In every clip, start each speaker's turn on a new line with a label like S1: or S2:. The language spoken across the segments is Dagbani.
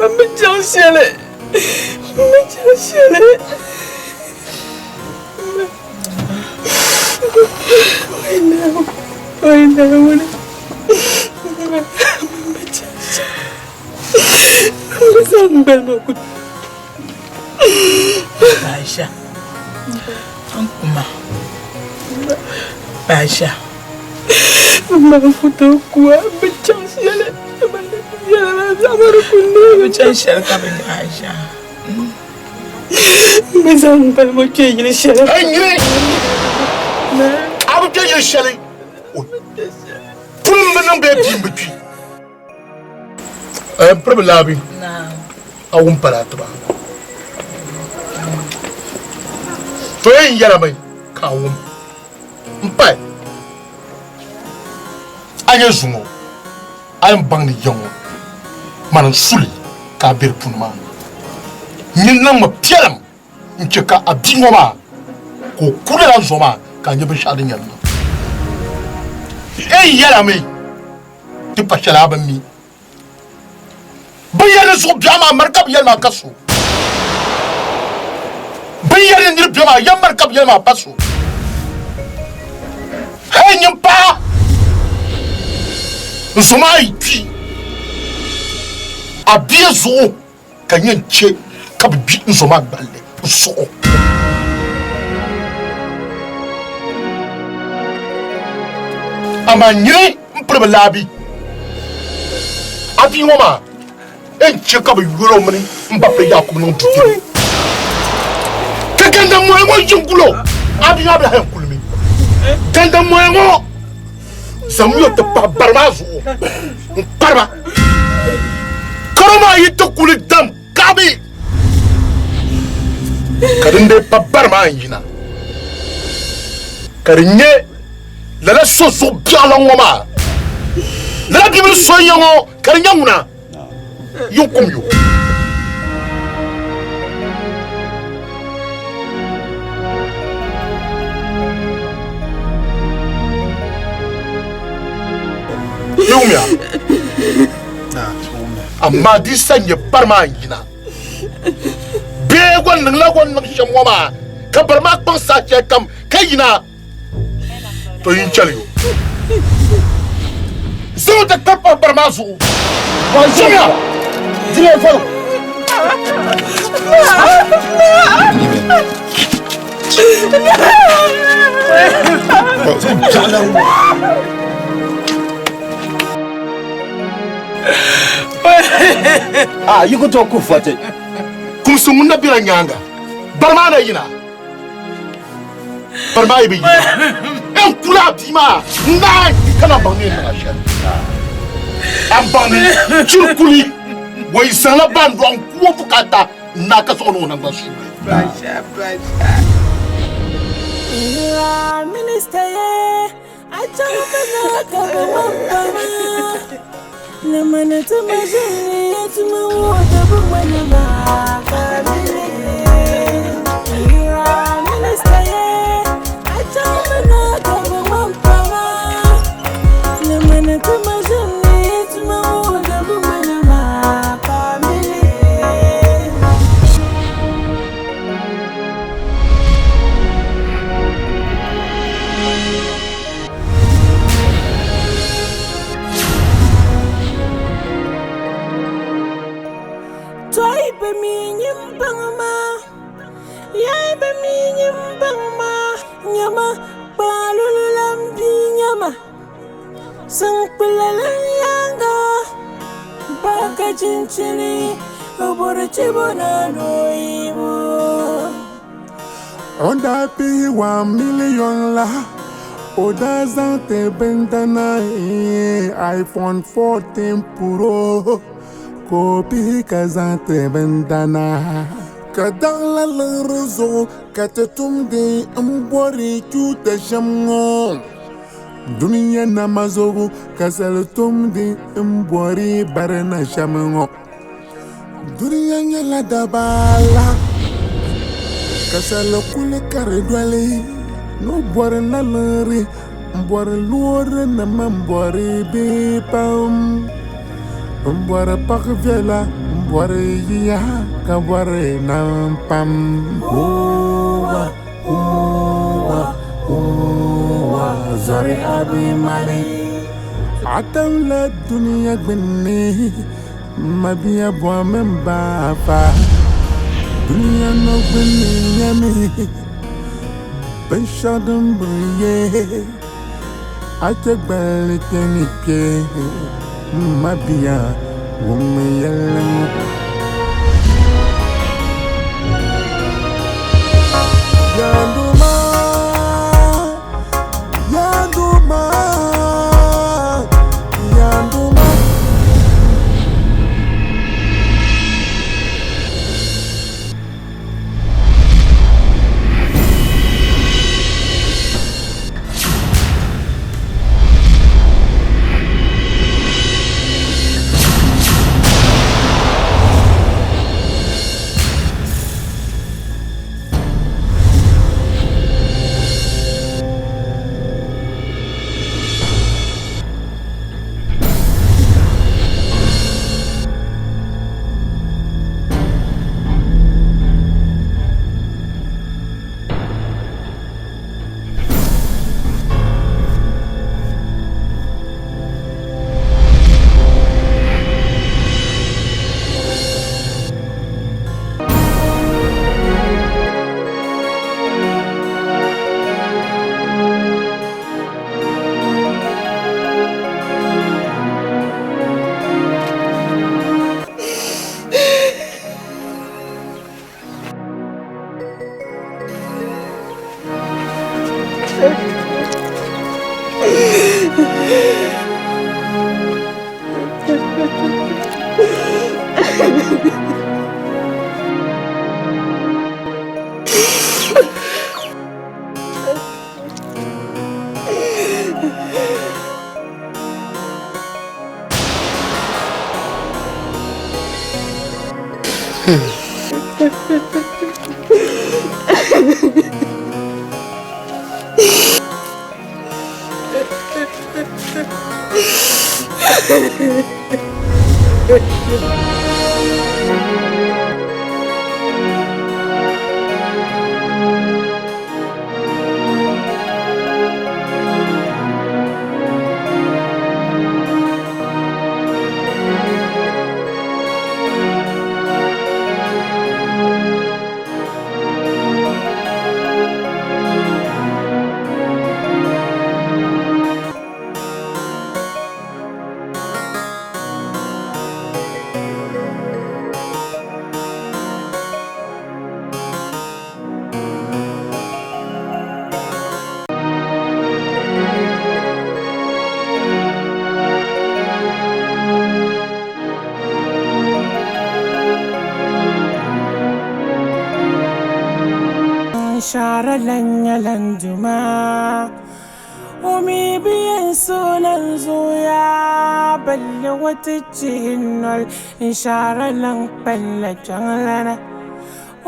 S1: M bi chaŋ shɛli. M bi chaŋ shɛli. Oi Naawuni. M bi chaŋ shɛli. M bi zaŋ n gbali maa ku.
S2: Baasha. N kuma. Baasha.
S1: M ma ku tooi kuwa m bi chaŋ shɛli.
S2: Bi chaŋ shɛli ka bi nyɛ Aisha.
S1: M bi zaŋ n gbali ŋɔ kpe yili shɛli.
S3: A nyini a bi kpe yili shɛli puli m bi niŋ bee bia m bi kpi. M piri bi laabi a wum pala a tiba. To yɛn yɛlimi ka a wum m pahi a nyɛ zuŋɔ a yɛn baŋ ni ya ŋɔ mani n suli ka a be di puuni maa nyin niŋmi piɛlim n chɛ ka a bia ŋɔ maa ka o ku lala zuɣu maa ka a nya binshɛɣu din yɛn niŋ. N yɛlimi ti pa shɛli a bi mi. Bɛ yɛli ni zuɣu biɛɣu maa mari ka bɛ yɛli maa ka so. Bɛ yɛli ni niri biɛɣu maa yɛn mari ka bɛ yɛli maa pa so. Hei nyin paɣa, n zo maa yi kpi a bia zuɣu ka yɛn chɛ ka bɛ gbi n zo maa gballi n suɣ o. Amaa nyini m-piri bi laabi a bia ŋɔ maa n chɛ ka bɛ yol o mini m ba piri Yaakubu niŋ dukpini. Ka gandammoya ŋɔ yi n-gul o, a bia maa bi lahi yɛn kulimi. Gandammoya ŋɔ zaŋmiya o ti pahi bari maa zuɣu n-kpari ba. Karo maa yi ti kuli dam kaɣibi, ka din dee pa bari maa n-yina, ka di nyɛ lala so zuɣu biɛɣu la ŋɔ maa, lala bibil so n-nyɛ ŋɔ ka di nyɛ ŋuna yin kum yo. Yi wumya? Amaa di sa nyɛ bari maa n-yina bee o niŋla o ni niŋ shɛm ŋɔ maa ka bari maa kpaŋ saha shɛli kam ka yina. To yin chɛli yo. Zaŋ o ti kpari pahi bari maa zuɣu. Zomya! Dina fɔlɔ.
S4: A yi ku tooi ku fɔti.
S3: Kumsi ŋun na bela nyaaŋa, bari maa na yina. Bari maa yi bi yina, n kuli a bia maa n-naai ka na baŋ ni n niŋ a shɛli. A baŋ ni chiri kuli o yi zaŋla baandɔɣu n-ku o bukaata n-naai ka zaŋ o niŋ o naŋgban suuli.
S5: O daa pihi 1 million la o daa zaŋ ti bindana iPhone 14 Pro ka o pihi ka zaŋ ti bindana. Ka daɣila liɣiri zuɣu ka ti tumdi m-bɔri chuuta shɛm ŋɔ. Dunia nama zuɣu ka sali tumdi m-bɔri barina shɛm ŋɔ. Dunia nyɛla dabaala ka sali kuli ka di doli ni o bɔri naliɣiri m-bɔri loorinima m-bɔri bihi pam. M bɔri paɣ viɛla, m bɔri yiya, ka bɔri nam pam. Hoowa, hoowa, hoowa, zɔri a bi mali. A tamla dunia gbinni, m mabia bɔhimi m ba afa. Dunia nɔ gbinni nyami binshɛɣu din bi ye. A chɛ gballi kpe ni kpe, m mabia, wummi yɛlli ŋɔ. Yanduma, Yanduma, Yanduma.
S6: Shara lanya landuma Umi biyan sunan zuya balle wata cinnol shara lan palla changlana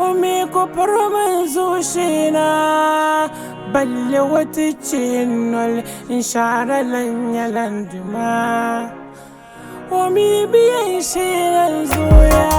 S6: Umi ko proman zushina balle wata cinnol shara lanya landuma Umi biyan shirin zuya